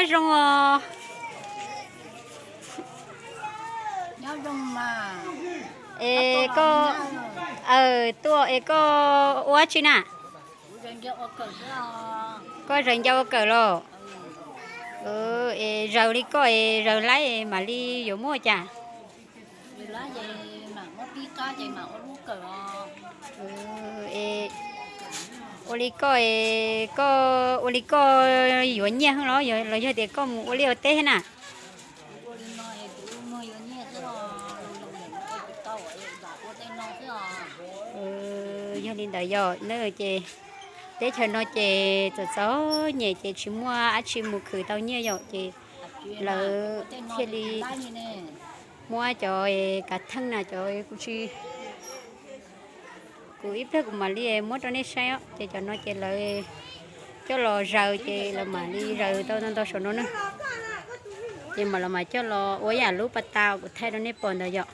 Zoo os. Es koj, aw, tuaj es koj ua dab tsi na? Koj zaws ncau ua kawm los? Es zaws li koj es zaws laib mam li yuav muaj cas? Ua li koj es, koj ua li koj yuav nyiaj heev los, los yog tias koj mus ua liaj ua teb thiab na? Yog li ntawd yog na ces teb chaws no ces txom txom nyem ces tsis muaj dab tsi mus khwv tau nyiaj yom, ces lawv thiaj li muab cov kav theej na, cov kuv tsis, kuv ib pliag kuv mam li muab rau nej saib os. Ces cov no ces lawv coj los zaws ces lawv mam li zaws tau ntau ntau saum no na. Ces mam lawv mam coj los ua yam lub pas tas kuv thaij rau nej pom ntawd yom.